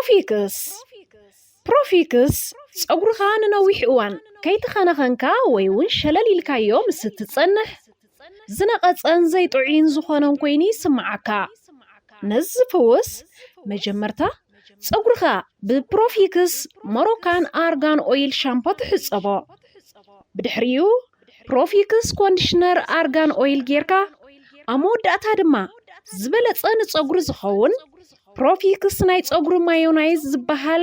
ፕሮፊክስ። ፕሮፊክስ ጸጉርኻ ንነዊሕ እዋን ከይተኸናኸንካ ወይ እውን ሸለል ኢልካዮ ምስ እትጸንሕ ዝነቐጸን ዘይጥዑይን ዝኾነን ኮይኑ ይስምዓካ። ነዚ ዝፍውስ መጀመርታ ጸጉርኻ ብፕሮፊክስ ሞሮካን ኣርጋን ኦይል ሻምፖ ትሕጸቦ። ብድሕሪኡ ፕሮፊክስ ኮንዲሽነር ኣርጋን ኦይል ጌርካ ኣብ መወዳእታ ድማ ዝበለጸ ንጸጉሪ ዝኸውን ፕሮፊክስ ናይ ጸጉሪ ማዮናይዝ ዝበሃል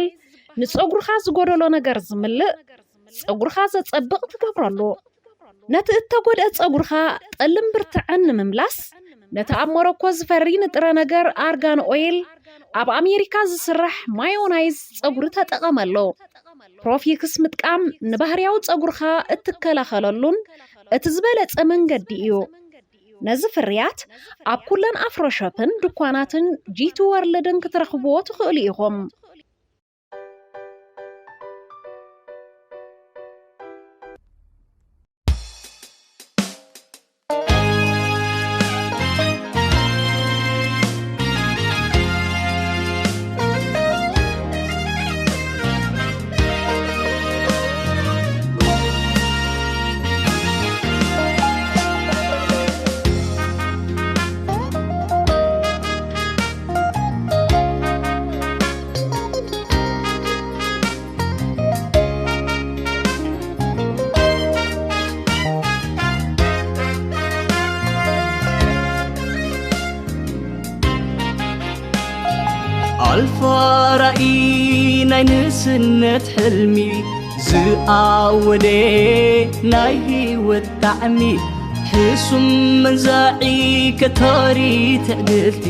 ንጸጉርኻ ዝጎደሎ ነገር ዝምልእ ጸጉርኻ ዘጸብቕ ትገብረሉ። ነቲ እተጎድአ ጸጉርኻ ጠልን ብርትዐን ንምምላስ ነቲ ኣብ ሞሮኮ ዝፈሪ ንጥረ ነገር ኣርጋን ኦይል ኣብ ኣሜሪካ ዝስራሕ ማዮናይዝ ጸጉሪ ተጠቐመሉ። ፕሮፊክስ ምጥቃም ንባህርያዊ ጸጉርኻ እትከላኸለሉን እቲ ዝበለጸ መንገዲ እዩ። ነዚ ፍርያት ኣብ ኩለን ኣፍሮ ሾፕን ድኳናትን ጂቲ ወርልድን ክትረኽብዎ ትኽእሉ ኢኹም። ኣልፋ ራእይ ናይ ንእስነት ሕልሚ ዝኣወደ ናይ ህይወት ጣዕሚ ሕሱም መንዛዒ ከታሪ ትዕድልቲ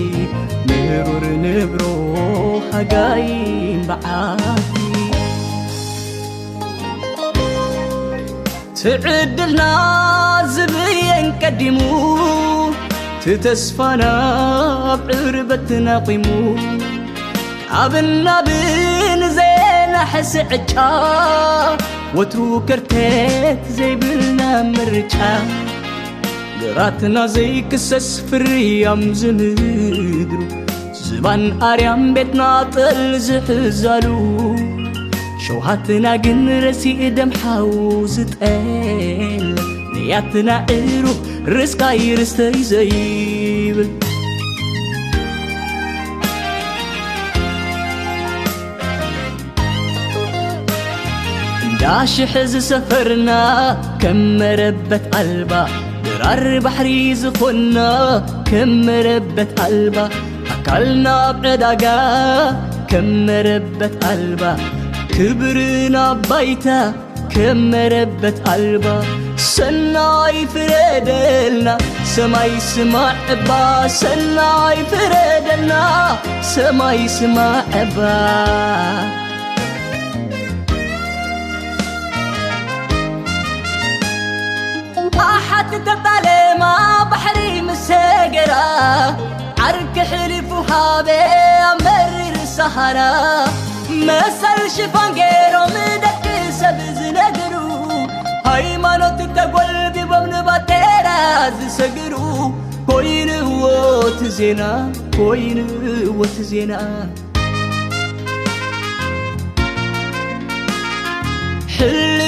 ምሩር ንብሮ ሃጋይን በዓቲ ትዕድልና ዝብየን ቀዲሙ ትተስፋና ኣብ ዕርበት ናቂሙ ካብ ናብን ዘናሕስ ዕጫ ወትሩ ከርተት ዘይብልና ምርጫ ግራትና ዘይክሰስ ፍርያም ዝምድሩ ዝባን ኣርያም ቤትና ጠል ዝሕዛሉ ሸውሃትና ግን ረሲእ ደም ሓው ዝጠል ንያትና ዕሩብ ርስካይ ርስተይ ዘይብል እንዳ ሽሕ ዝሰፈርና ከም መረበት ኣልባ ድራር ባሕሪ ዝኾንና ከም መረበት ኣልባ ኣካልና ኣብ ዕዳጋ ከም መረበት ኣልባ ክብርና ባይታ ከም መረበት ኣልባ ሰናይ ፍረደልና ሰማይ ስማዕ እባ ሰናይ ፍረደልና ሰማይ ስማዕ እባ ኣሓት ተጣለማ ባሕሪ ምስ ሰገራ ዓርኪ ሕሊፉ ሃበ ኣብ መሪር ሰሃራ መሰል ሽፋን ገይሮም ደቂ ሰብ ዝነግሩ ሃይማኖት ተጎልቢቦም ንባቴራ ዝሰግሩ ኮይንዎ እቲ ዜና ኮይንዎ እቲ ዜና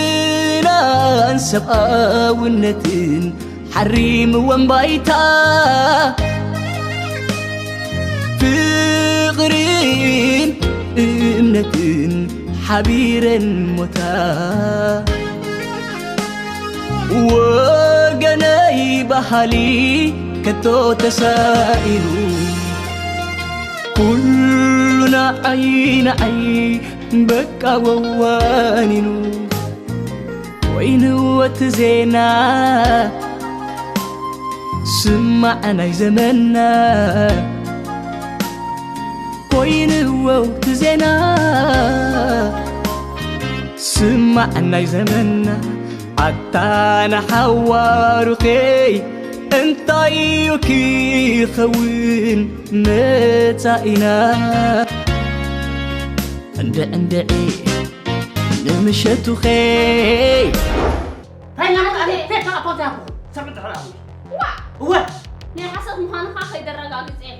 ሕልናን ሰብኣውነትን ሓሪምወን ባይታ ፍቕርን እምነትን ሓቢረን ሞታ ወገነይ ባህሊ ከቶ ተሳኢኑ ኩሉ ንዓይ ንዓይ በቃ ወዋኒኑ ኮይንዎ እቲ ዜና ስማዕ ናይ ዘመንና ኮይንዎ እቲ ዜና ስማዕ ናይ ዘመንና ኣታ ንሓዋሩኸይ እንታይ እዩ ክኸውን መጻኢና እንድዕንድዒ ንምሸቱኸይ እንታይ እናመጣ ፌካ ኣቶት ያኹ ሰብት ሕራ እወ ናይ ሓሰት ምዃንኻ ከይደረጋግጽ እየ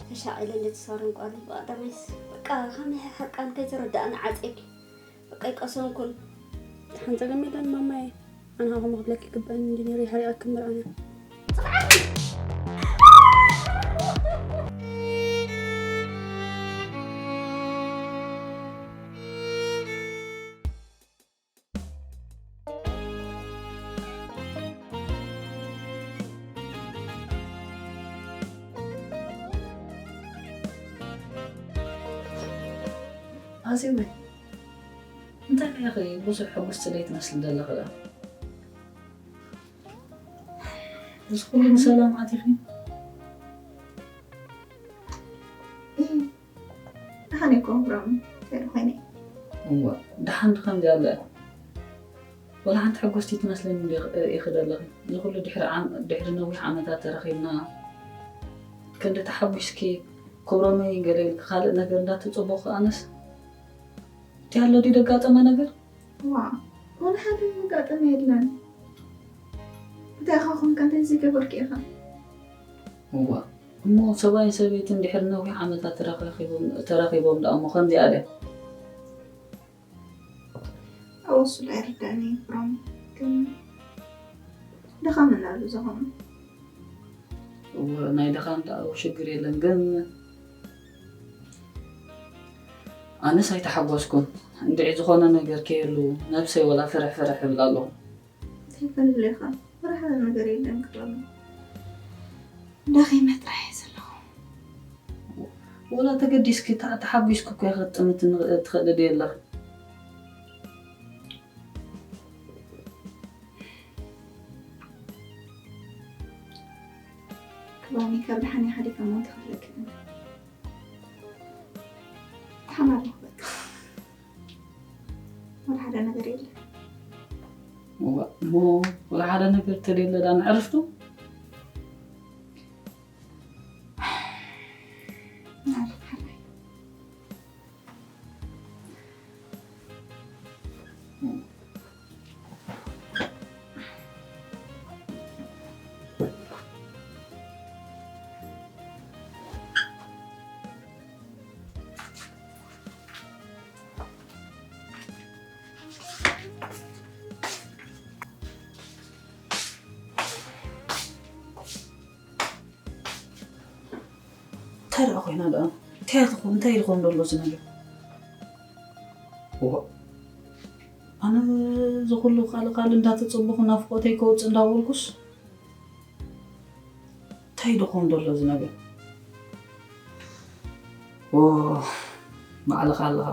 ተሻቒለ ልትሳርን ቋኒ ብቐደመይስ በቃ ከመይ ሓቃ እንተይተረዳእና ዓፂብኪ። በቃ ይቀሰንኩን። ሓንቲ ጸገም የለን ማማየ። ኣነ ሃኹም ክብለኪ ይግበኣኒ እንዲ ነይሩ ይሓሪቐኪ እምበር ኣነ። ኣዜበይ፣ እንታይ ኢኺ ብዙሕ ሕጉስቲ ዘይትመስሊ ዘለኺ ደኣ? እዚ ኩሉ ብሰላም ኣቲኺ? ደሓን እኮ ብራም፣ እንታይ ደኣ ኮይነ? እዋ፣ ደሓን ድኸም ዝያለ? ወላ ሓንቲ ሕጉስቲ ትመስለኒ እንዲ ኢኺ ዘለኺ። እዚ ኩሉ ድሕሪ ዓም-፣ ድሕሪ ነዊሕ ዓመታት ተራኺብና፣ ክንዲ ተሓጒስኪ፣ ክብሮመይ ገለ ኢልኪ ካልእ ነገር እንዳተጸበኹ ኣነስ፣ እቲ ኣሎ ድዩ ደጋጠመ ነገር? ዋ፣ ወላ ሓደ ዘጋጠመ የለን። እንታይ ኢኻ ኮንካ፣ እንታይ ዘይገበርኪ ኢኻ? እዋ፣ እሞ ሰብኣይን ሰበይትን ድሕሪ ነዊሕ ዓመታት ተራኻኺቦም-፣ ተራኺቦም ደኣ እሞ ከምዚኣ ድያ? ኣወ፣ እሱ ዶ ኣይርዳእን እዩ፣ ብሮም። ግን ድኻም እናሉ ዝኾኑ። እወ፣ ናይ ድኻም ደኣ ሽግር የለን፣ ግን ኣነስ ኣይተሓጎስኩን። እንድዒ ዝኾነ ነገር ከየሉ ነብሰይ ወላ ፍርሕ ፍርሕ እብል ኣለኹ። እንታይ ክንብል ኢኻ? ወላ ሓደ ነገር የለን ክብለሉ። ደኺመ ጥራሕ እየ ዘለኹ። ወላ ተገዲስኪ፣ ተ-፣ ተሓጒስኪ እኮ ኢኺ ክትጥምቲ ን-፣ ትኽእሊ ድየ ኣለኺ? ክባኒ ካብ ደሓን እየ ሓሊፈ እሞ እንታይ ክብለኪ? ደሓን ኣለኹ በቃ። ወላ ሓደ ነገር የለን። እዋ፣ እሞ ወላ ሓደ ነገር ተደየለ ዳ ንዕርፍቱ? ናብራ ሓራይ። እንታይ ደኣ ኮይና ደኣ? እንታይ ትኾን፣ እንታይ ይኾን ዘሎ እዚ ነገር? እዋ፣ ኣነ እዚ ኩሉ ካልእ ካልእ እንዳተጸበኹ ናፍቆተይ ከውጽእ እንዳበልኩስ፣ እንታይ ዶ ክኾን ዘሎ እዚ ነገር? ኦ፣ ባዕልኻ ኣለኻ።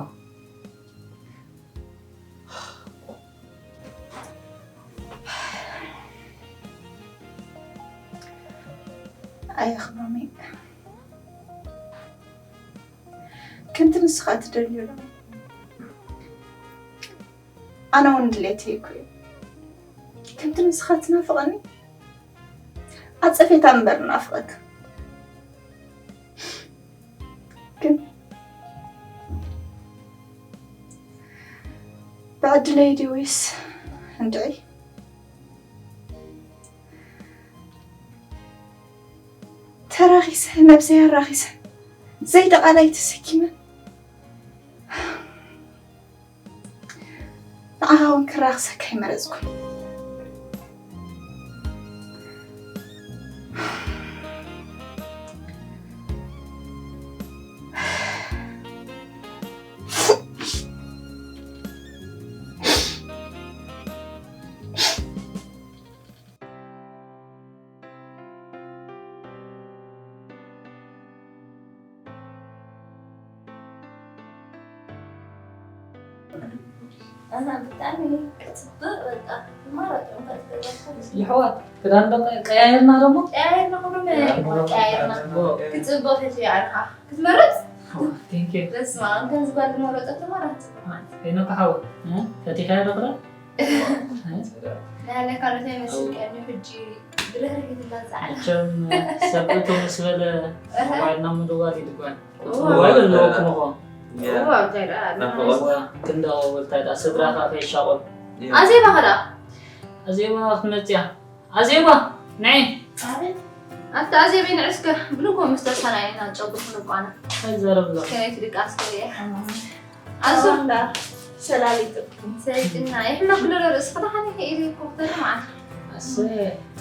ኣየኽብሮመይ። ከምቲ ንስኻ ትደልዮ ዶ? ኣነ እውን ድሌተይ እኮ እዩ። ከምቲ ንስኻ ትናፍቐኒ፣ ኣጸፌታ እምበር እናፍቐካ። ግን ብዕድለይ ድዩ ወይስ እንድዒ? ተራኺሰ፣ ነብሰይ ኣራኺሰ፣ ዘይደቓላይ ተሰኪመ። ንዓኻ እውን ክራኽሰካ ኣይመረጽኩን። ኣና ብጣዕሚ ክጽብቕ በቃ። ማራ ጥዑም ክትገዛካ። ይሕዋት፣ ክዳን ዶ ቀያየርና ደሞ? ቀያየርና፣ ክብሮም ቀያየርና። ክጽብቕ ተትሪኦ ኣልካ ክትመርጽ? ቴንክ ዩ። በስመ ኣብ፣ ከምዚ ጓል ዝመረጸቶ ማራ ክትጽብቕ ማለት። ሄኖክ ሓወይ፣ እ? ፈቲኻዮ ዶ ክዳን? ናለ ካልኦት ኣይመስልካኒ ሕጂ ብርህርሂት እንዳዛዕላ። መቸም ሰብ እቶ ምስ በለ እህ። ሞባይልና ምድዋል ይድጓል። እዋ። ሞባይል ኣለዎ ክምኾ። እዋ፣ እንታይ ደኣ፣ ናፍቖት። እዋ፣ ክንዳወል እንታይ ደኣ፣ ስድራኻ ከይሻቆል። ኣዜባ ኸ ደኣ? ኣዜባ ክትመጽያ። ኣዜባ፣ ነይ። ኣቤት። ኣብቲ ኣዜበይ ንዕስከ ብልኮ ምስ ተሰናየና ጨጉሪ ክንቋና። ኣይዘረብ ኣሎ። ከመይ ትድቃስ ከየ? ኣዞ። ሰላሊጥኩም። ሰይጥና። ይሕመክ ዶ ርእስኻ ደሓን ኢኺ ኢሉ እኮ ክተልም ዓት። ኣሰ፣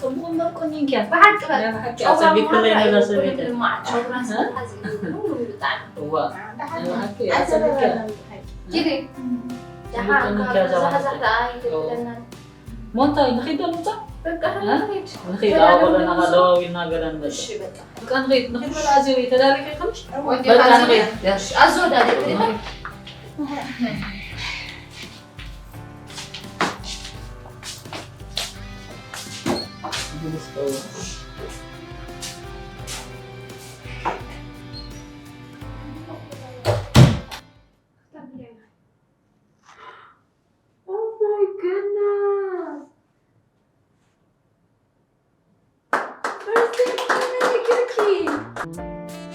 ጽቡቕ እምበር ኮኒንኪያ። ብሓቂ በል። ናይ ብሓቂ ጨጉራ ኣጸቢቅለይ ምሓር ነዛ ኣይብሉን ሰበይቲ። ልማዕ ጨጉራ እ? ስልካ ዝብሉ ብጣዕሚ። እዋ። ናይ ብሓቂ ኣጸቢቅያ። ኪዲ። ደሓን ኮኒንኪያ ካብ ዘባሕቲ። ዛሕዛሕ ደኣ ኣይደብለናን። ሞንታይ ንኺድ ዶ ንውጻእ? በቃ እ? ንኺድ። ንኺድ፣ ገና ኣብ ደሞ ጎደና ንውጻእ። ደዋዊልና ገለ ንመጽእ። እሺ፣ በቃ። በቃ ንኺድ፣ ንኺድ በላ ኣዜበይ፣ ተዳሊኺ ኢኺ? ወዲ በቃ ካዚ ንኺድ። እሺ፣ ኣዞ ዳሊ፣ ንኺድ። Oh my goodness! First time in America, Kiki!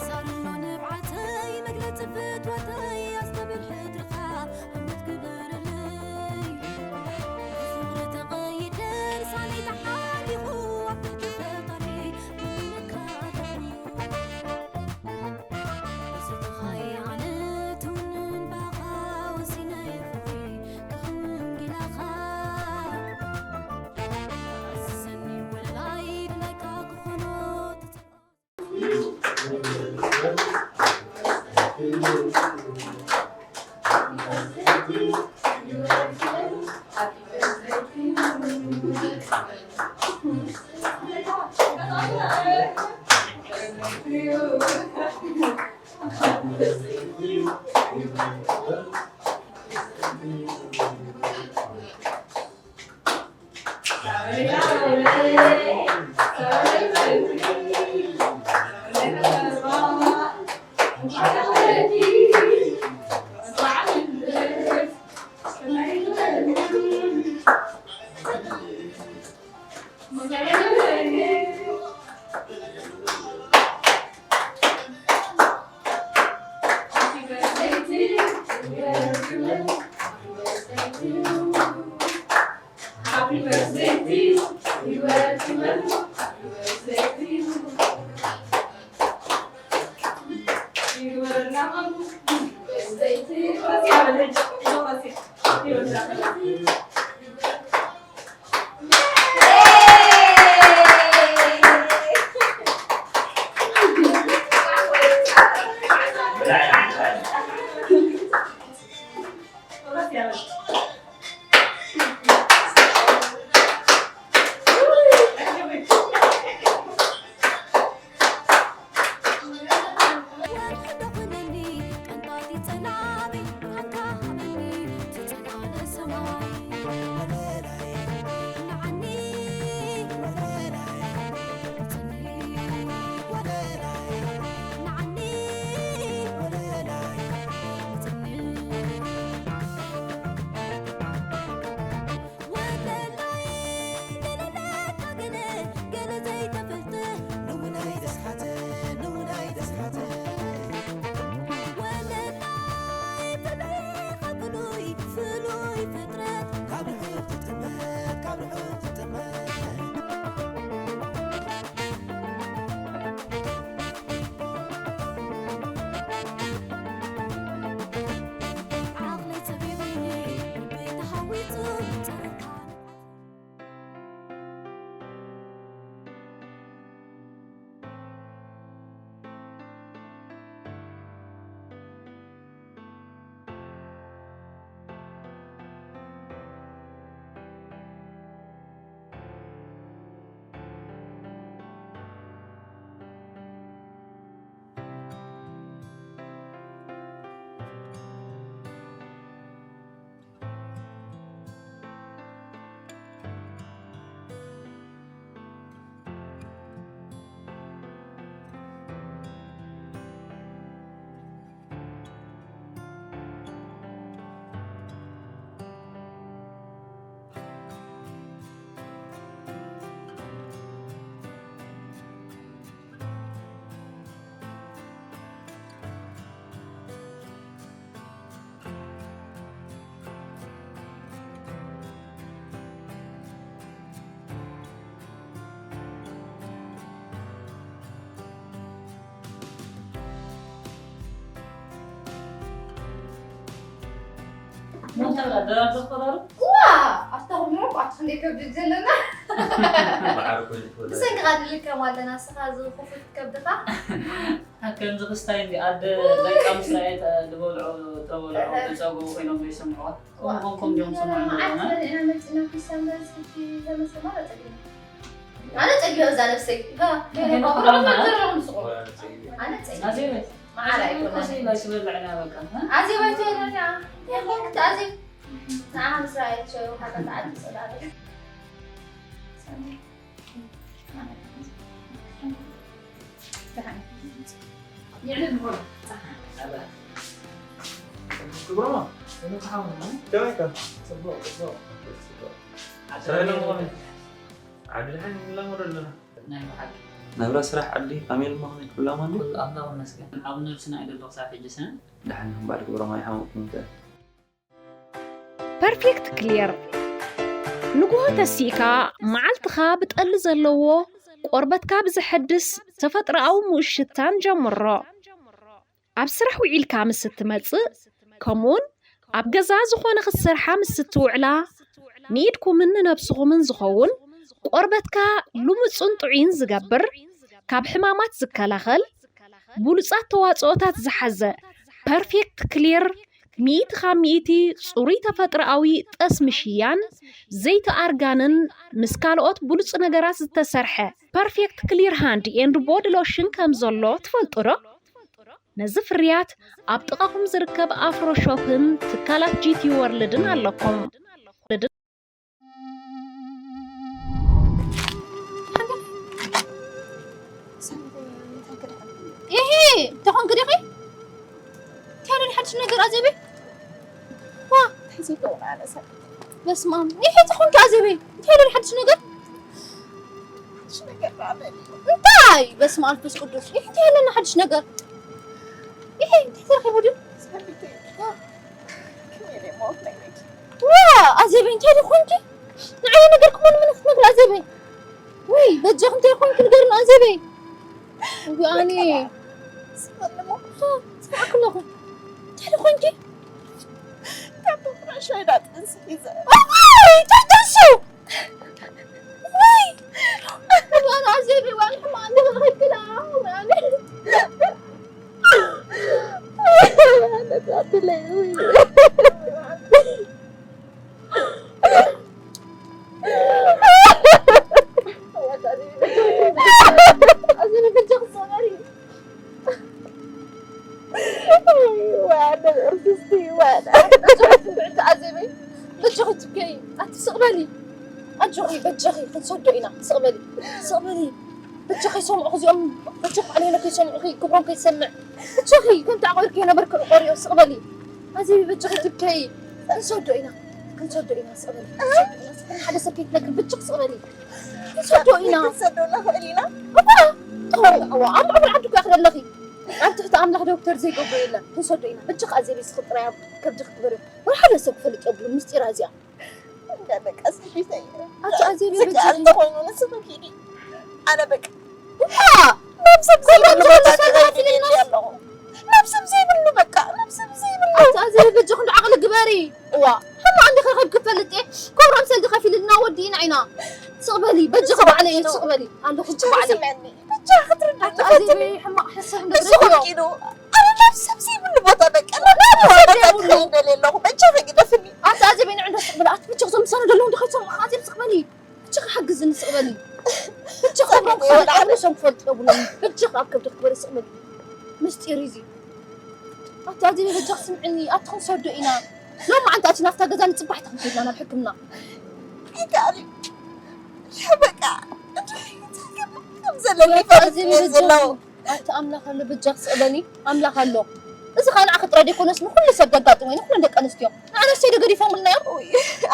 ሳርኖ ንብዓተይ መግለጺ ፍትወተይ ኣስተብህል ሕድርኻ እምነት ግበረለይ። ብፍቕሪ ተቐይደ ርሳነይ ተሓሊኹ ኣብ ትሕቲ ፈጣሪ ምምካት እዩ። ዝተኻየ ኣነ ትውንን ባኻ ወሲነ ፍቕሪ ክኸውን ጊላኻ። ኣዝዘኒ ወለላይ ድላይካ ክኾኖ ትጽ- ሞንታ ደራር ዘፈራሩ? ዋ! ኣታ ኩምሮ ኣታ ክንደይ ከብድ ዘለና። ብዓር ኮይኑ ትወለድ። ብሰንኪ ቃል ልከም ኣለና፣ ንስኻ እዚ ክፉት ከብድኻ። ከምዚ ክስታይ እንዲ ኣደ ደቃ ምስ ረኣየት ዝበልዖ ተበልዖ፣ እህ። ዝፀግቡ ኮይኖም ዘይሰምዕዋ። ከምኡ ኮንኩም ዲኹም ሰማዕና ዘለና? መዓልቲ በሊዕና መፂና ፒሳ ምበልስ ክቲ ተመስሎ ማለት እዩ። ኣነ ጸጊበ እዛ ነብሰይ። ባ፣ ገለ ኣነ ባባ፣ ኩሎም ኣነ ማለት ጀረሩ ንስኹም። ኣነ ጸጊበ። ኣዜ ቤት። መዓር ኣዜ ቤት ኣይኮነን። ኮሲ ኢላ ሽበልዕና በቃ፣ እ? ኣዜ ቤት የለና። የኾን ክቲ ኣዜ። ንዓ ምስ ረኣየት ሸሩ፣ ሓታ ተዓዲ ጸላለ። ይዕልል ንበሎ። ክብሮማ፣ ከመይ ሓውና? ከመይ ኢኻ? ጽቡቕ፣ ጽቡቕ። ጽቡቕ። ሰላም። ዓዲ ደሓን ንላመዶ ኣለና። ናይ ብሓቂ። ናብራ ስራሕ ዓዲ፣ ፋሚሊ እሞ ከመይ፣ ኩሉ ኣማን ድዩ? ኩሉ ኣምላኽ ይመስገን። ኣብ ነብስና እዩ ዘሎ ክሳብ ሕጂ ስነ። ደሓን ኢኹም በዓል ክብሮም፣ ኣይሓመቕኩም ከ? ፐርፌክት ክሊር። ንግሆ ተሲእካ፣ መዓልትኻ ብጠሊ ዘለዎ፣ ቆርበትካ ብዘሐድስ ተፈጥሮኣዊ ምውሽታን ጀምሮ። ኣብ ስራሕ ውዒልካ ምስ እትመጽእ፣ ከምኡውን ኣብ ገዛ ዝኾነ ክትሰርሓ ምስ እትውዕላ፣ ንኢድኩምን ንነብስኹምን ዝኸውን ቆርበትካ ልሙጽን ጥዑይን ዝገብር፣ ካብ ሕማማት ዝከላኸል፣ ብሉጻት ተዋጽኦታት ዝሓዘ ፐርፌክት ክሊር፣ ሚእቲ ካብ ሚእቲ ጽሩይ ተፈጥሮኣዊ ጠስሚ ሽያን፣ ዘይቲ ኣርጋንን ምስ ካልኦት ብሉጽ ነገራት ዝተሰርሐ ፐርፌክት ክሊር ሃንድ ኤንድ ቦዲ ሎሽን ከም ዘሎ ትፈልጡ ዶ? ነዚ ፍርያት ኣብ ጥቓኹም ዝርከብ ኣፍሮ ሾፕን ትካላት ጂ ቲ ወርልድን ኣለኩም። ኢሂ፣ ተኾንኪ ዲኺ? እንታይ ደል ሓድሽ ነገር ኣዜበይ? ዋ፣ እንታይ ዘይገብራ ኣነ ሰብ። በስመ ኣብ። ኢሂ፣ ተኾንኪ ኣዜበይ? እንታይ ደል ሓድሽ ነገር? ሓድሽ ነገር ኣለኒ። እንታይ? በስመ ኣብ መንፈስ ቅዱስ። ኢሂ፣ እንታይ ኣለና ሓድሽ ነገር? ኢሂ፣ እንታይ ተረኺቡ ድዩ? ሰቢተይ። ከመይ ኢለ እሞ ክነግረኪ? ዋ፣ ኣዜበይ፣ እንታይ ደኾንኪ? ንዓይ ነገር ክመን ምን ክትነግሪ ኣዜበይ? ውይ፣ በጃኺ እንታይ ኮንኪ ንገርኒ ኣዜበይ? ውይ፣ ኣነ። ስማዕኒ እሞ። ኸ፣ ስማዕኪ ኣለኹ። እንታይ ደኾንኪ? ካብ ፍራሽ ኣይዳ ጥንሲ ሒዘ። ውይ፣ እንታይ ጥንሱ? ውይ! ዋና ኣዜበይ፣ ዋና ሕማቕ እንደ ኸይክላ፣ ዋና። ኣነ ዛብለይ፣ ውይ። ኣዜበይ በጃኺ ሰበሪ። ዋና ቅርስቲ፣ ዋና። ኣዜበይ፣ በጃኺ ትብከይ፣ ኣቲ ስቕ በሊ። ኣጆኺ፣ በጃኺ፣ ክንሰዶ ኢና፣ ስቕ በሊ፣ ስቕ በሊ። በጃኺ ከይሰምዑኺ እዚኦም፣ በጃኺ ባዕለይ ከይሰምዑኺ፣ ክብሮም ከይሰምዕ። በጃኺ፣ ከምቲ ኣቕቢርኪ የነበርኪ ቆሪኦ፣ ስቕ በሊ። ኣዜበይ በጃኺ ትብከይ። ክንሰዶ ኢና። ክንሰዶ ኢና፣ ስቕ በሊ። ክንሰዶ ኢና፣ ስቕ በሊ። ሓደ ሰብ ከይትነግሪ፣ በጃኺ ስቕ በሊ። ክንሰዶ ኢና። ክንሰዶ ንኽእል ኢና። እዋ፣ እዋ፣ እዋ፣ ኣብ ማዕበል ዓዲ እኮ ኢኺ ዘለኺ። ኣብ ትሕቲ ኣምላኽ ዶክተር ዘይገብሮ የለን። ክንሰዶ ኢና። በጃኺ ኣዜበይ፣ ስኺ ጥራይ ኣብ ከብድኺ ግበርዮ። ወይ ሓደ ሰብ ክፈልጥ የብሉን ምስጢራ እዚኣ። እንዳ በቃ ስሒተ እየ። ኣቲ ኣዜብ ዝከኣል የበጃ። እንተኾይኑ ንስኺ ኪዲ። ኣነ በቃ እታ ናብ ሰብ ዘይብሉ ቦታ ክኸይድ ይደሊ ኣለኹ። ናብ ሰብ ዘይብሉ በቃ፣ ናብ ሰብ ዘይብሉ። ኣቲ ኣዜብ በጃኺ እንዶ ዓቕሊ ግበሪ። እዋ፣ ሕማቕ እንዲኺ ከብ ክፈልጥ እየ። ኮብራ ምሰል ዝኸፊልልና ወዲእና ኢና። ስቕ በሊ፣ በጃኺ ባዕለይ እየ፣ ስቕ በሊ። ኣለኹ በጃኺ ባዕለይ። ስምዕኒ። በጃኺ ክትርዳእ ኣቲ ኣዜብ ፈትኒ። ሕማቕ ሕሰብ ንሱ እንዶ ኾንኪ ዶ? ኣነ ናብ ሰብ ዘይብሉ ቦታ በቃ፣ ናብ ሰብ ዘይብሉ። ክኸይድ ደልየ ኣለኹ። በጃኺ ግደፍኒ። ኣቲ ኣዜብ ንዕንዶ ስቕ በሊ። ኣቲ በጃኺ እዞም ዝሰኑ ዘለዉ እንዶ ከይሰምዑ ኣዜብ ስቕ በሊ። በጃኺ ሓግዝኒ ስቕ በሊ። በጃኺ ክብሮም ክፈልጥ፣ ኣነ ሰም ክፈልጥ የብሎም። በጃኺ ኣብ ከብዲ ክበሪ ስቕ በሊ። ምስጢር እዩ እዚ። ኣቲ ኣዜብ በጃኺ ስምዕኒ፣ ኣቲ ክንሰዶ ኢና። ሎማዓንቲ ኣቲ ናብታ ገዛ ንጽባሕ ተኽንከድና ናብ ሕክምና። ይከኣል እዩ። በቃ፣ እንታይ ከም ዘለኒ ኣቲ ኣዜብ ይፈልጥ በጃኺ። ዘለዉ። ኣቲ ኣምላኽ ኣሎ፣ በጃኺ ስቕ በሊ፣ ኣምላኽ ኣሎ። እዚ ኸኣ ንዓኺ ጥራይ ዘይኮነስ ንኹሉ ሰብ ዘጋጥሞ እዩ፣ ንኹለን ደቂ ኣንስትዮ። ንኣንስትዮ ዶ ገዲፎምልና እዮም? ውይ፣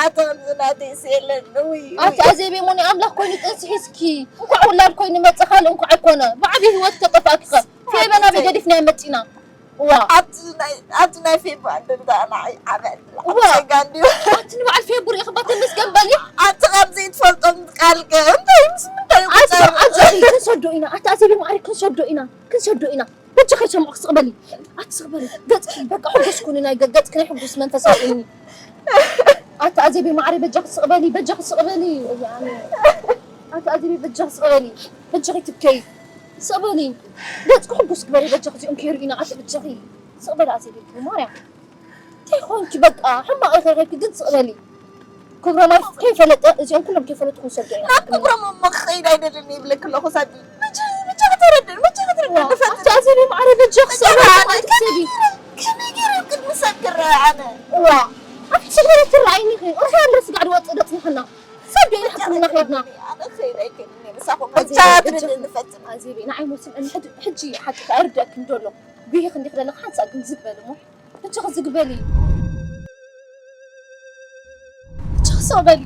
ኣቲ ከምዚ ናተይስ የለን። ውይ፣ ኣቲ ውይ። ኣዜብ እሞ ናይ ኣምላኽ ኮይኑ ጥንሲ ሒዝኪ፣ እንኳዕ ውላድ ኮይኑ መጸ፣ ካልእ እንኳዕ ኣይኮነ። ብዓቢ ህይወት ተጠፋእኪ ኸ? ፌበን ኣበይ ገዲፍናዮ መጺና? እዋ። ኣቲ ናይ፣ ኣቲ ናይ ፌቡ ዕድል ደኣ ንዓይ ዓቢ ዕድል፣ እዋ። ዓቢ ጸጋ እንድዩ። ኣቲ ንበዓል ፌቡ ርኢኽባ ተመስገን በሊ። ኣቲ ካብ ዘይትፈልጦም ቃል ከ እንታይ ምስ ምንታይ ኣቲ ኣጆኺ፣ ክንሰዶ ኢና። ኣታ ኣዜብ ማዕሪ፣ ክንሰዶ ኢና። ክንሰዶ ኢና። በጃኺ ሰማዕ ክስቕበሊ። ኣትስቕበሊ። ገጽኪ በቃ ሕጉስ ኩኒ፣ ናይ ገ-፣ ገጽኪ ናይ ሕጉስ መንፈስ ኣርእይኒ። ኣታ ኣዜብ ማዕሪ፣ በጃኺ ስቕበሊ፣ በጃኺ ስቕበሊ። ያኒ፣ ኣታ ኣዜብ በጃኺ ስቕበሊ። በጃኺ ትብከይ። ስቕበሊ። ገጽኪ ሕጉስ ግበሪ፣ በጃኺ እዚኦም ከይርእዩና፣ ኣቲ በጃኺ። ስቕበሊ ኣዜብ ማርያም። እንታይ ኾንኪ በቃ፣ ሕማቕ ኢኺ ጌርኪ፣ ግን ስቕ በሊ። ክብሮም ኣይ-፣ ከይፈለጠ፣ እዚኦም ኩሎም ከይፈለጡ ክንሰዶ ኢና። ናብ ክብሮም እሞ ክኸይድ ኣይደልን ይብለኪ ኣለኹ ሳቢ። መቸ፣ መቸ ክትረድእ፣ መቸ ክትረድእ ዋ፣ ንፈትን። ኣታ ኣዜብ ማዕረ በጃኺ ስቕ በሊ፣ ኣነ ኣቲ ሰቢ። ከመይ ገይረ፣ ከመይ ገይረ ቅድሚ ሰብ ክረአ ኣነ? ዋ፣ ኣቲ ስቕ በሊ ትረኣይኒ ኢኺ። ኦርፋ እንደ ስጋዕ ድወጽእ ዶ ጽንሕና? ሰብ ዶ ይልሕኩልና ከይድና? ኣነ ክኸይድ ኣይክእልን እየ ምሳኹም። ኣዜብ፣ መቸ በጃኺ። ትረድእ ንፈትን። ኣዜብ፣ ንዓይ ሞስም፣ ሕጂ፣ ሕጂ ሓቂ ኣይርድኣክን ዶ ኣሎ? ጉሂ ክንዲ ክደለኻ ሓንሳእ ግን ዝግ በሊ እሞ። በጃኺ ዝግ በሊ። በጃኺ ስቕ በሊ።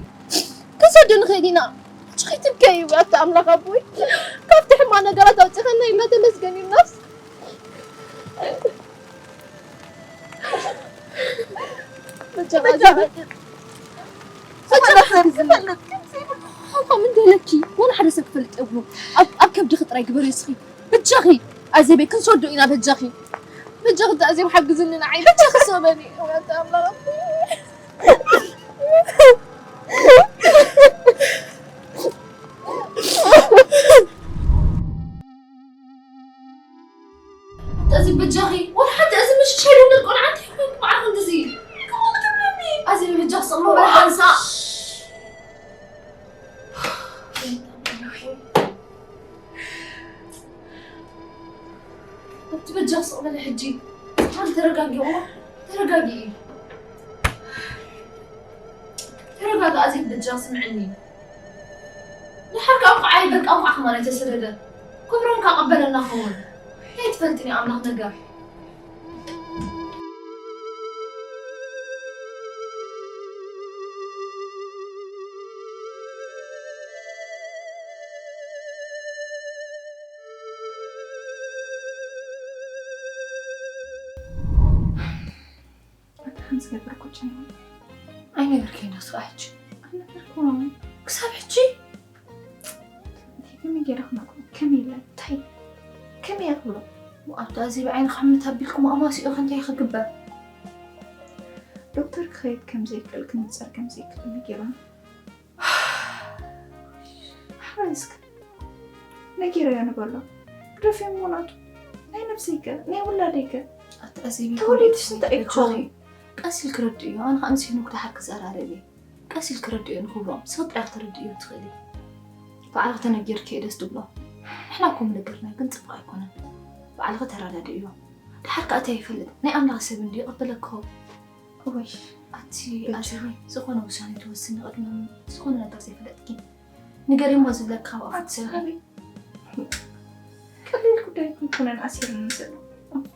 ክንሰዶ ንኽእል ኢና። በጃኺ ትብከይ፣ ኣታ ኣምላኽ ኣቦይ። ካብቲ ሕማቕ ነገራት ኣውጺእኻና ኢልና ተመስገን ኢልናስ። በጃኻ በጃኻ። በጃኻ። ሓንሳእ ምን ደለኪ? ወላ ሓደ ሰብ ክፈልጥ የብሉ። ኣብ፣ ኣብ ከብድኺ ጥራይ ግበሪ እስኺ። በጃኺ ኣዜበይ፣ ክንሰዶ ኢና በጃኺ። በጃኺ ኣታ ኣዜብ ሓግዝኒ ንዓይ። በጃኺ ስቕ በሊ። ወይ ኣታ ኣምላኽ። ኣታ ኣዜብ በጃኺ፣ ወላ ሓንቲ እዚ ምሽሻይ ልብል ቆልዓ እንታይ ኮይኑ በዓል ክንድዚ? ከምኡ ክትብለኒ? ኣዜብ በጃኺ ስቕ በሊ ሓንሳእ። ኣብቲ በጃ ስቕ በሊ ሕጂ። ሓንቲ ተረጋጊ፣ እሞ ተረጋጊ። ተረጋጊ ኣዜብ በጃ ስምዕኒ። ድሓር ካብ ከዓ ይበቃ ከዓ ከማን ኣይተሰደደ። ክብሮም ካቐበለና ኸውን። እንታይ ትፈልጥኒ ኣምላኽ ነገር። ኣታ ከም ዝገበርኩ ጨንቁ። ኣይነገርከይን ዶ ስኻ ሕጂ? ኣይነገርኩን። ክሳብ ሕጂ? እንታይ ከመይ ገይረ ክነግሮ? ከመይ ኢለ? እንታይ? ከመይ እየ ክብሎ? ኣብታ ኣዜብ ዓይኒ ክሕምት ኣቢልኩም ኣማሲኡ ከ እንታይ ክግበር? ዶክተር ክኸይድ ከም ዘይክእል፣ ክንጸር ከም ዘይክእል ነጊሮም። ሓራይ እስከ ነጊረዮ ንበሎ። ግደፍዮ እሞ ናቱ። ናይ ነብሰይከ? ናይ ውላደይከ? ኣታ ኣዜብ ተወሊድስ እንታይ እዩ ክኸውን? ቀስ ኢልኪ ረድእዮ። ኣነ ከኣ ምስ ሄኖክ ደሓር ክዘራረብ እየ። ቀስ ኢልኪ ረድእዮ ንክብሮም። ስቕ ጥራሕ ተረድእዮ ትኽእሊ። ባዕልኺ ተነጊርክዮ ደስ ትብሎ። ንሕና እኮ ምንግርና ግን ጽቡቕ ኣይኮነን። ባዕልኺ ተረዳድእዮ። ደሓር ከኣ እንታይ ይፈልጥ? ናይ ኣምላኽ ሰብ እንድዩ ይቕበለኪ። እወይ፣ ኣቲ በጃ። ኣዚቢ፣ ዝኾነ ውሳኔ ትወስኒ ቅድሚ ዝኾነ ነገር ዘይፈለጥኪ። ንገርዮ እሞ ዝብለኪ ካብ ኣፉ ኣቲ ትሰምዒ። ሓቢቢ፣ ቀሊል ጉዳይ እኮ ኣይኮነን ኣሲሩኒ ዘሎ።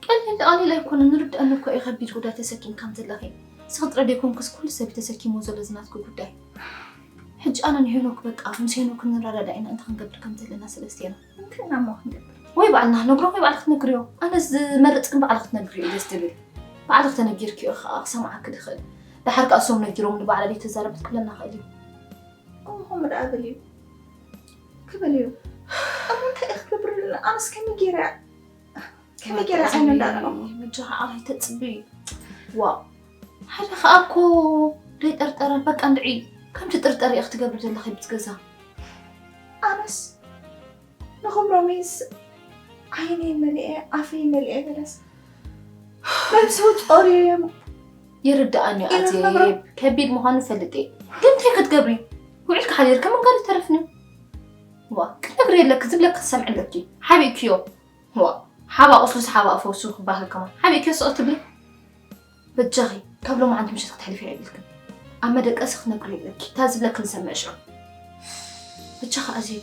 ቀሊል፣ ቀሊል ኣይኮነን፣ ንርድኣኒ እኮ እዩ ከቢድ ጉዳይ ተሰኪምኪ ከም ዘለኺ። ንስኺ ጥራይ ዘይኮንክስ ኩሉ ሰብ እዩ ተሰኪምዎ ዘሎ እዚ ናትኪ ጉዳይ። ሕጂ ኣነ ንሄኖክ በቃ ምስ ሄኖክ ንረዳዳእ ኢና እንታይ ክንገብር ከም ዘለና ሰለስቴና። እንታይ ኢና እሞ ክንገብር? ወይ ባዕልና ክንነግሮ ወይ ባዕልኺ ክትነግርዮ። ኣነ ዝመርጽ ግን ባዕልኺ ክትነግርዮ እዩ ደስ ዝብል። ባዕልኺ ተነጊርክዮ ከዓ ክሰምዓኪ ድኽእል። ደሓር ከዓ እሶም ነጊሮም ንባዕላ ዘይተዛረበት ክብለና ይኽእል እዩ። እሞ ከምኡ ደኣ በልዮ። ክበልዮ። እሞ እንታይ እየ ክገብር ኣለኒ? ኣነስ ከመይ ገይረ፣ ከመይ ገይረ ዓይኑ እንዳረኣኹ? በጃኻ ኣይተጽቢ። ዋእ። ሓደ ከኣ እኮ ደይጠርጠረ፣ በቃ እንድዒ። ከም ትጥርጠሪ ኢኺ ትገብሪ ዘለኺ ብቲ ገዛ። ኣነስ ንኽብሮምስ ዓይነይ መሊኤ፣ ኣፈይ መሊኤ በለስ። ነብሱ ጾርዮም። ይርድኣኒ እዩ ኢሉ ኣዜብ፣ ነግሮ። ከቢድ ምዃኑ እፈልጥ እየ። ግን እንታይ ክትገብሪ? ውዒልኪ ሓዲርኪ ምንጋር ይተርፍኒ። ዋ፣ ክትነግሪ የለኪ፣ ዝብለኪ ክትሰምዒ ኣለኪ። ሓቢእክዮ። ዋ፣ ሓባ ቁስሉስ ሓባ ፈውሱ ክበሃል ከማን። ሓቢእክዮ ስቕ ትብሊ? በጃኺ፣ ካብ ሎማዓንቲ ምሸት ክተሕልፍዮ የብልክን። ኣብ መደቀሲ ክትነግሪ የብለኪ። እታ ዝብለኪ ንሰምዕ ሽዑ። በጃኺ ኣዜብ፣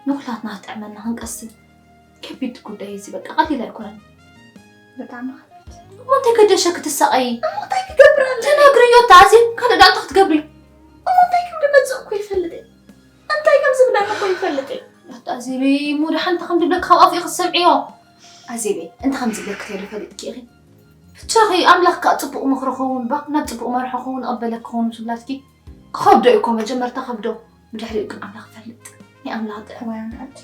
ንኹላትና ክጥዕመና ክንቀስን። ከቢድ ጉዳይ እዚ በቃ ቀሊል ኣይኮነን። ብጣዕሚ ከቢድ። እሞ እንታይ ገደሸኪ ትሳቐዪ? እሞ እንታይ ክገብር ኣለኒ? ተናግርዮ እታ ኣዜብ፣ ካልእ ደኣ እንታይ ክትገብሪ? እሞ እንታይ ከም ዝመጽእ እኮ ይፈልጥ እየ። እንታይ ከም ዝብለኒ እኮ ይፈልጥ እየ። ኣታ ኣዜበይ፣ እሞ ደሓን እንታይ ከም ዝብለኪ ካብ ኣፉ ኢኺ ትሰምዕዮ። ኣዜበይ፣ እንታይ ከም ዝብለኪ ተይሉ ፈሊጥኪ ኢኺ። ብቻኺ ኣምላኽ ከኣ ጽቡቕ ምኽሪ ክኸውን ባ፣ ናብ ጽቡቕ መርሖ ክኸውን፣ ይቕበለኪ ክኸውን ምስ ብላትኪ። ክኸብዶ እዩ እኮ መጀመርታ ከብዶ፣ ብድሕሪኡ ግን ኣምላኽ ይፈልጥ። ኣምላኽ ጥዕና ይሃብኪ።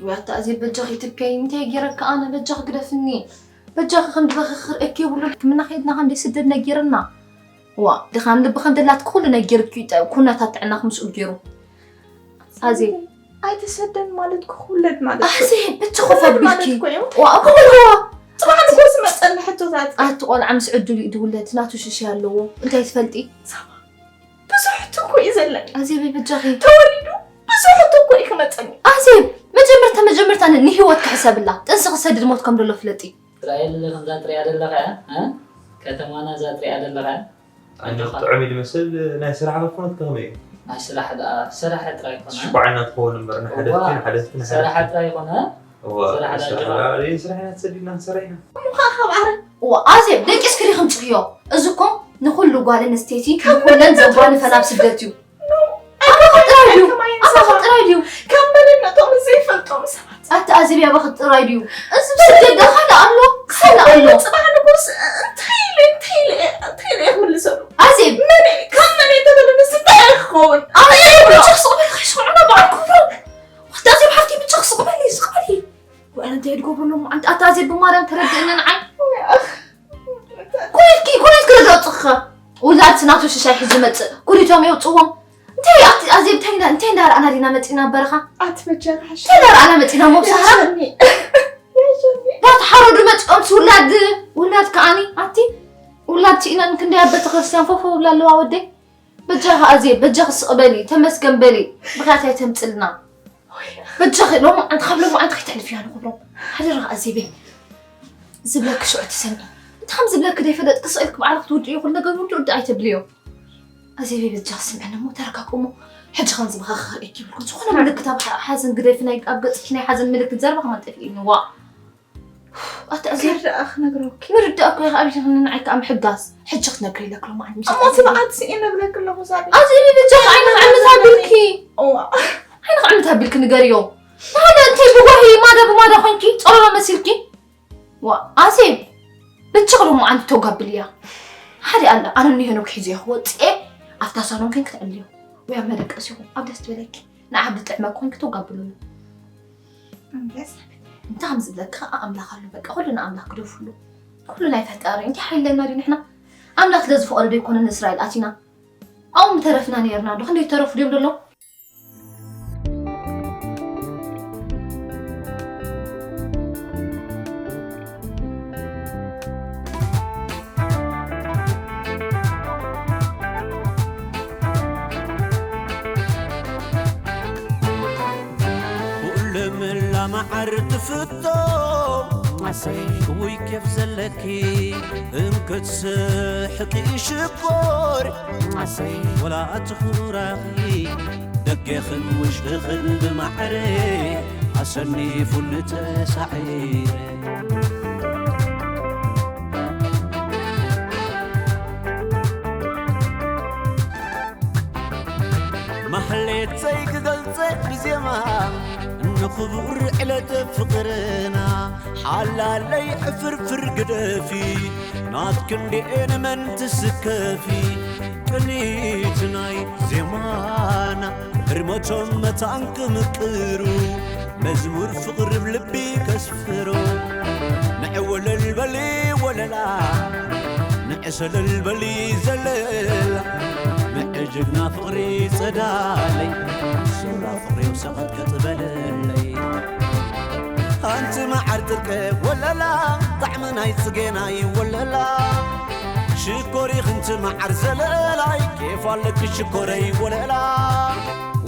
ወይ ኣታ ኣዜ በጃኺ ትብከይ፣ እንታይ ገይረካ ኣነ? በጃኺ ግደፍኒ። በጃኺ ከም ድበኺ ክርእየኪ የብሉን። ሕክምና ከይድና ከም ደይስደድ ነጊርና። ዋ፣ ድኻም ልቢ ከም ደላትኪ ኩሉ ነጊርኪ፣ ጠ-፣ ኩነታት ጥዕናኺ ምስኡ ገይሩ። ኣዜ። ኣይተሰደን ማለት ክውለድ ማለት እዩ። ኣዜ፣ በጃኺ ክውለድ ማለት ፈቢልኪ። እኮ እዩ። ዋ፣ እኮ በልዋ። ጽባሕ ንጎስ መጸኒ ሕቶታት። ኣቲ ቆልዓ ምስ ዕድሉ እዩ ድውለድ፣ ናቱ ሽሻ ኣለዎ። እንታይ ትፈልጢ? ብዙሕ ሕቶ እኮ እዩ ዘለኒ። ኣዜ፣ በጃኺ። ተወሊዱ ብዙሕ ሕቶ እኮ እዩ ክመጸኒ። ኣዜ፣ መጀመርታ፣ መጀመርታ ን-፣ ንህይወት ክሕሰብላ። ጥንሲ ክሰድድ ሞት ከም ደሎ ፍለጢ። እስራኤል ከምዛ ትሪኣ ዘለኻ እያ፣ እ? ከተማና እዛ ትሪኣ ዘለኻ እያ። ኣንተ ጥዑም እዩ ዝመስል፣ ናይ ስራሕ በፍኖት ከመይ እዩ? ናይ ስራሕ ደኣ፣ ስራሕ ጥራይ ኮነ። ሽባዕ እናትኸውን እምበር፣ ንሓደፍቲ፣ እዋ፣ ንሓደፍቲ፣ ንሓደፍቲ። ስራሕ ጥራይ ኮነ። እዋ፣ ስራሕ ደኣ ስራሕ ጅባ። ደኣ፣ ስራሕ ኢና ተሰዲድና ክንሰርሕ ኢና። እሞ ኸዓ ካብ ዓረብ። እዋ፣ ኣዜብ፣ ደቂስኪ ዲኺ ምጽኽዮ? እዚ እኮ ንኹሉ ጓል ኣንስተይቲ፣ ንኹለን ዘጓንፈን ኣብ ስደት እዩ። ኣባኺ ጥራይ ድዩ? ኣባኺ ጥራይ ድዩ? ካብ መን ነቶም ዘይፈልጦም ሰባት። ኣቲ ኣዜብ ኣባኺ ጥራይ ድዩ? እዚ ብስደት ዶ ካልእ ኣሎ? ካልእ ኣሎ። ጽባሕ ንጉስ እንታይ ኢለ፣ እንታይ ኢለ፣ እንታይ ኢለ እየ ክምልሰሉ? ኣዜብ! መን እየ? ካብ መን እየ ተበለ? ንስ እንታይ እየ ክኸውን? ኣነ እየ ብቻ ክስቕ በሊ፣ ከይስምዑና በዓል ክብሮም። ወዲ ኣዜብ ሓፍቲ ብቻ ክስቕ በሊ፣ ስቕ በሊ። ወይ ኣነ እንታይ እየ ድገብረሎም? ኣንቲ ኣታ ኣዜብ ብማርያም ተረድእኒ ንዓይ። ኩነትኪ፣ ኩነትኪ ርዳእ ጽኸ። ውላድ ስናቱ ሽሻይ ሒዙ መጽእ። ኩሊቶም የውጽዎም። እንታይ ኣቲ ኣዜብ እንታይ እንዳ-፣ እንታይ እንዳረኣና ዲና መጺና በረኻ? ኣቲ በጃኻ ሓሽ። እንታይ እንዳረኣና መጺና ሞብ ሰሃራ? ያሸኒ። ያሸኒ። ዳተሓረዱ መጺኦም ሲ ውላድ፣ ውላድ ከኣኒ ኣቲ ውላድ ስኢነን ክንደይ ኣብ ቤተክርስትያን ፎፎ ብላ ኣለዋ ወደይ። በጃኺ ኣዜብ፣ በጃኺ ስቕ በሊ፣ ተመስገን በሊ፣ ብኽያት ኣይተምጽልና። በጃኺ፣ ሎሚ ኣንቲ፣ ካብ ሎሚ ኣንቲ ከይተሕልፍያ ንኽብሮም። ሓደራ ኣዜበይ፣ ዝብለኪ ሽዑ ትሰምዒ። እንተ ከም ዝብለኪ ደይፈለጥኪ ስቕ ኢልኪ ባዕልኺ ትውድእዮ፣ ኩሉ ነገር ውድእ ውድእ ኣይተብልዮ። ኣዜበይ፣ በጃኺ ስምዕኒ እሞ፣ ተረጋግኡ እሞ፣ ሕጂ ከም ዝበኸኸ ርእየኪ ይብልኩ። ዝኾነ ምልክት ኣብ ሓ-፣ ሓዘን ግደፊ፣ ናይ፣ ኣብ ገጽኪ ናይ ሓዘን ምልክት ዘረባ ከማን ጠፊእኒ፣ ዋእ። ኣቲ ኣዜብ፣ እንታይ ደኣ ክነግረኪ? ምርዳእ እኮ ኢኻ፣ ኣብዚኺ ንዓይ ከኣ ምሕጋዝ። ሕጂ ክትነግሪ ኢለኪ ሎማዓንቲ ምሸት። እሞ እቲ መዓት ስኢነ እብለኪ ኣለኹ ዛቢ። ኣዜብ፣ በጃኺ ዓይንኺ ዕምት ኣቢልኪ። እዋ። ዓይንኺ ዕምት ኣቢልኪ ንገርዮ። ንሓደ እንታይ ብጓሂ ማዳ ብማዳ ኮይንኪ፣ ጸሎሎ መሲልኪ። ዋ፣ ኣዜብ፣ በጃኺ ሎማዓንቲ ተጋብልያ። ሓደ ኣላ፣ ኣነ ንሄኖክ ሒዘዮ ክወጽእ እየ፣ ኣብታ ሳሎን ኮይንኪ ተዕልዮ። ወይ ኣብ መደቀሲኹም፣ ኣብ ደስ ትበለኪ። ንዓብ ዝጥዕመ ኮንኪ ተጋብሉሉ። እምበስ። እንታይ ከም ዝብለካ ኣምላኽ ኣሎ፣ በቃ፣ ኩሉ ንኣምላኽ ግደፉሉ። ኩሉ ናይ ፈጣሪ፣ እንታይ ሓይለና ድዩ ንሕና? ኣምላኽ ስለ ዝፈቐዶ ዶ ኣይኮነን ንእስራኤል ኣቲና? ኣብኡ ምተረፍና ነይርና ዶ? ክንደይ ተረፉ ድዮም ዘለዉ? ኩሉ ምላማዓር ትፍቶ ኣሰይ። ውይ ኬፍ ዘለኪ እንክትስሕቂ ሽኮር ኣሰይ። ወላ ትኹራኺ ደገኽን ውሽጥኽን ብማዕረ ኣሰኒፉኒ ተሳዒረ። ማህሌተይ ክገልጸ ብዜማ ንኽቡር ዕለት ፍቕርና ሓላለይ ዕፍርፍር ግደፊ ናትክንዲኤ ንመን ትስከፊ ቅኒት ናይ ዜማና ህርመቶም መታን ክምቅሩ መዝሙር ፍቕሪ ብልቢ ከስፍሮ ንዕወለል በሊ ወለላ ንዕሰለል በሊ ዘለላ ንዕጅግና ፍቕሪ ጸዳለይ ሱራ ፍቕሪ ሰቐጥቀጥ በለለይ ኣንቲ መዓር ጥርቀ ወለላ ጣዕሚ ናይ ጽጌናይ ወለላ ሽኮሪ ክንቲ መዓር ዘለላይ ኬፍ ኣለኪ ሽኮረይ ወለላ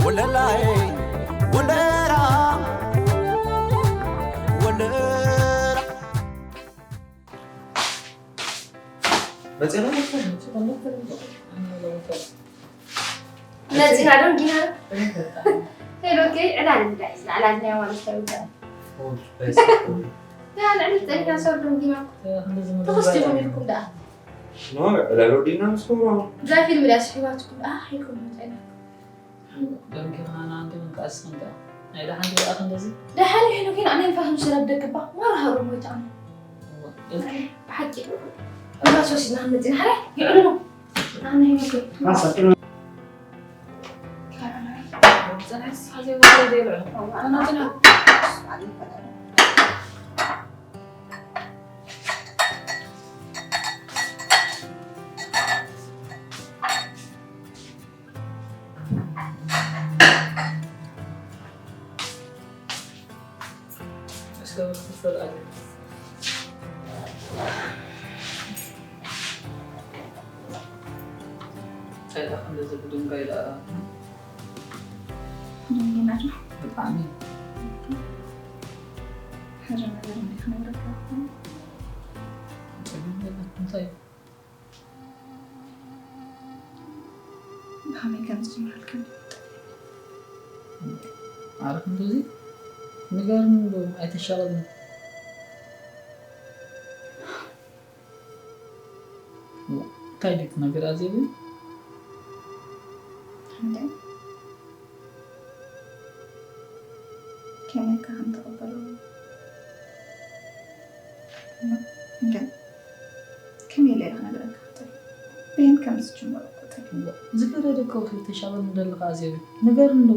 ወለላይ ወለላ ወለላ መጽና መጺና ደንጊና። ሄሎ፣ ኦኬ፣ ዕላል እንታይ? ዕላል ናይ ዋን እንታይ ይውዳእ? ያ፣ ንዕሊ ጸኒሕና ሰብ ደንጊና። ተኸስቲኹም ኢልኩም ደኣ። ኖ፣ ዕላል ወዲና ምስ ክብሮ። እዛ ፊልም ድያ ስሒባትኩም? ኣህ፣ ኢልኩም ጸኒሕኩም። ደንጊና፣ ንኣንተ ምንቃስ እንተ። ናይ ደሓን ደኣ ክንደዚ? ደሓን ይሕሉ ኪን፣ ኣነ ንፋስ ምስ ረብ ደቅባ፣ ማራ ሃሩ ሞይታ ኣነ። እዋ፣ እልኪ። ብሓቂ። እባ ሶሲና መጺና፣ ሓረ፣ ይዕሉ። ኣነ ይምኩ። ጽንሒ ስሓ ዘይወረደ ይልዕሎ። ኣና ጽንሒ። እስከ ክፈል ኣለ። እንታይ ደኣ እንደዚ ብድንጋይ ደኣ? ደንጊና ዶ? ብጣዕሚ። ሓደ ነገር እንዴ ክነግረካ እኮ። ጸገም የለን። እንታይ? ብኸመይ ከም ዝጅምረልካ እንዴ? ዓርፍ እንደዚ ንገርኒ ዶ? ኣይተሻቐልኒ። እንታይ ድዩ እቲ ነገር ኣዜብ? እንዴ? ከመይ ኢልካ ከም ትቕበሎ? እንዴ? ከመይ ኢለ ኢለ ክነግረካ ክኽእል? በየን ከም ዝጅምሮ ክኽእል? ዝገደደ እኮ ከይተሻቐልኒ ዘለኻ ኣዜብ፣ ንገርኒ ዶ?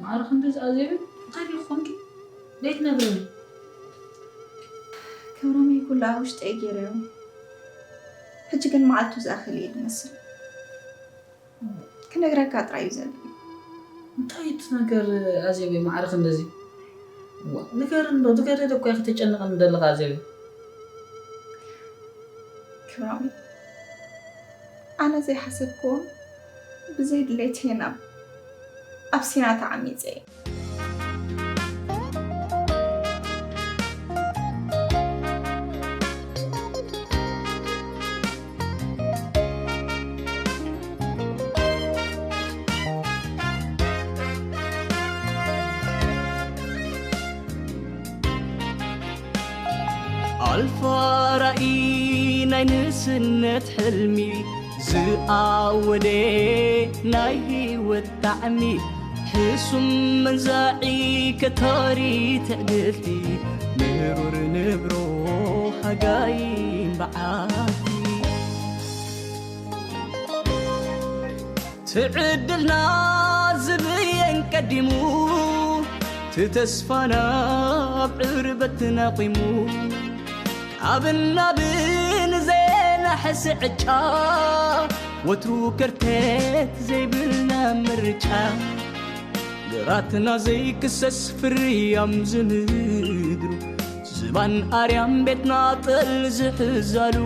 ማዕረ ክንዲ ዝኣዜበ እንታይ ድዩ ክኾንኪ? ዘይትነግርኒ? ክብሮመይ ኩሉ ኣብ ውሽጠይ ገይረዮ። ሕጂ ግን መዓልቱ ዝኣኽል እየ ዝመስል። ክነግረካ ጥራይ እዩ ዘድሊ። እንታይ እቲ ነገር ኣዜበይ ማዕረ ክንድዚ? ዋ፣ ንገርኒ ዶ፣ ዝገደደ እኮ እያ ከተጨንቐኒ ዘለኻ ኣዜበይ። ክብሮመይ፣ ኣነ ዘይሓሰብክዎን ብዘይ ድሌተይን ኣብ፣ ኣብ ሲና ተዓሚጸ እየ። ኣልፋ ራኢ ናይ ንእስነት ሕልሚ ዝኣወደ ናይ ህይወት ጣዕሚ ሕሱም መንዛዒ ከታሪ ትዕግልቲ ምሩር ንብሮ ሃጋይን በዓቲ ትዕድልና ዝብየን ቀዲሙ ትተስፋና ኣብ ዕርበት ናቂሙ ካብ ናብን ዜናሕስ ዕጫ ወትሩ ከርተት ዘይብልና ምርጫ ግራትና ዘይክሰስ ፍርያም ዝምድሩ ዝባን ኣርያም ቤትና ጠል ዝሕዛሉ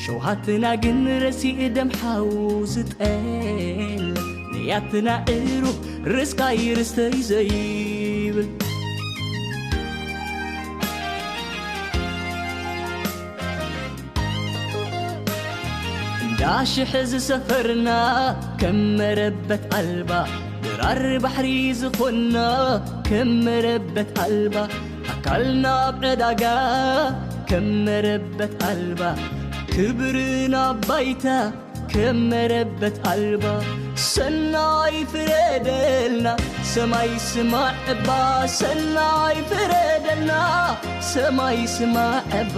ሸውሃትና ግን ረሲእ ደም ሓው ዝጠል ንያትና ዕሩብ ርስቃይ ርስተይ ዘይብል እንዳ ሽሕ ዝሰፈርና ከም መረበት ኣልባ ድራር ባሕሪ ዝኾንና ከም መረበት ኣልባ ኣካልና ኣብ ዕዳጋ ከም መረበት ኣልባ ክብርና ባይታ ከም መረበት ኣልባ ሰናይ ፍረደልና ሰማይ ስማዕ እባ ሰናይ ፍረደልና ሰማይ ስማዕ እባ